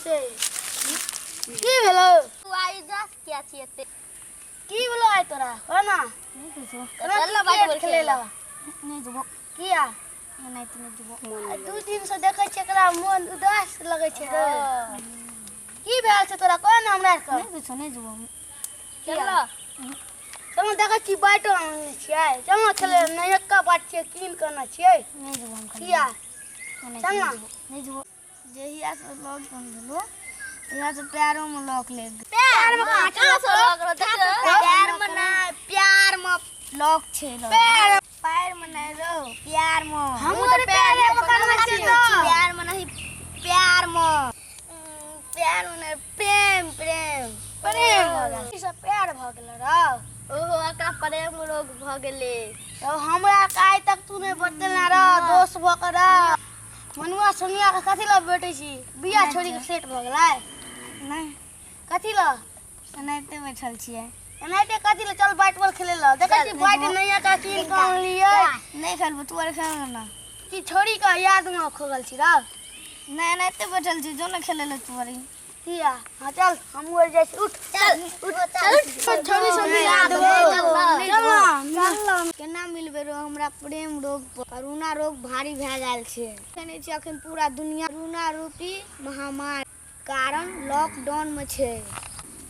छै। की भेलौ? तू आइ उदास किया छी एते? की भेलौ आइ तोरा? कह ना। नहि किछो। केना चल ना बैट क्रिकेट बॉल खेलै खेलै लए? नहि जेबो। किया? एनाहिते नहि जेबो। आ 2 दिन से देखै छियै एकरा मोन उदास लगै छै रे। की भेल छै तोरा? कह ना हमरा आरके। नहि किछो, नहि जेबो हम। चल ना। चल ना, देखै छी बैटो आनने छियै। चल ना खेलै, नयका बैट छियै, कीन कऽ आनने छियै। नहि जेबो हम खेलै। किया? एनाहिते चल ना। नहि जेबो। नहि जेबो। जहियासँ लॉकडाउन भेलो तहियासँ पैरोमे लॉक लागि गेल। पैरमे कहाँ छै लॉक? पैरमे नहि, प्यारमे लॉक छै। पैर पैरमे नहि रौ, प्यारमे। हमहूँ तऽ पैरेमे करबै छियै तऽ। प्यारमे नहि, प्यारमे। प्यारमे नहि, प्रेम प्रेम। प्रेम भऽ गेल। ई सब प्यार भऽ गेल रौ। ओहो, एकरा प्रेम रोग भऽ गेलै। तो हमरा के आइ तक तू नहि बतेने रह दोस्त भऽ कऽ रह। मनुआ सोनिया के कथी लए बेटै छी? बियाह छोड़ी के सेट भऽ गेलै? नहि। कथी लए? एनाहिते बैठल छियै। एनाहिते कथी लए? चल बैट बॉल खेलै लए। देखै छी बैट नैया का कीन कऽ आनलियै। नहि खेलबो, तू आर खेल ना। कि छोड़ी के याद मे खोगल छी रौ? नहि, एनाहिते बैठल छी। जो ने खेलै लए तू आर। किया? हाँ चल, हमहूँ आर जाइ छी। उठ चल, उठ, चल। छोड़ी सब मिला देबो। चल ना। केना मिलबै रो हमरा? प्रेम रोग, करोना रोग भारी भए गेल छै। देखै छियै अखन पूरा दुनिया कोरोना रूपी महामारी कारण लॉकडाउन मे छै।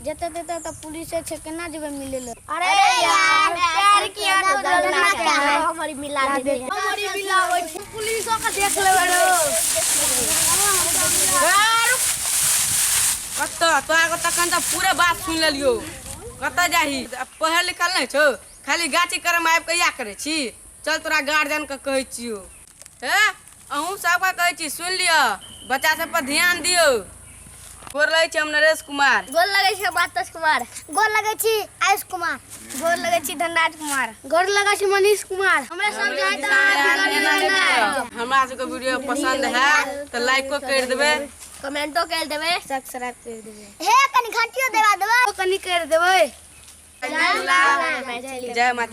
जतऽ ततऽ तऽ पुलिसे छै, केना जेबै मिलै लए? अरे यार, प्यार किया तो डरना क्या है? हमारी मिला दे। हमारी मिलाबै छै, पुलिसो के देख लेबै रौ। कतऽ तोरा के तखन तऽ पूरे बात सुनि लेलियौ। कतऽ जाही? पढ़ल लिखल नहि छौ, खाली गाछी करम आबि कऽ इएह करै छी। चल, तोरा गार्जियन के कहै छियौ। हे, अहूँ सबके कहै छी, सुनि लिअ, बच्चा सब पर ध्यान दियौ। गोर लगै छी, हम नरेश कुमार। गोर लगै छी, हम आतोष कुमार। गोर लगै छी, आयुष कुमार। गोर लगै छी, धनराज कुमार। गोर लगै छी, मनीष कुमार। हमरा सब जाय तऽ अहाँ बिगड़ि नहि। हमरा सबके वीडियो पसंद है तऽ लाइको करि देबै, कमेंटो कर देबै, सब्सक्राइब कर देबै, हे कनी घंटियो दबा देबै। कनी करि देबै। जय माता।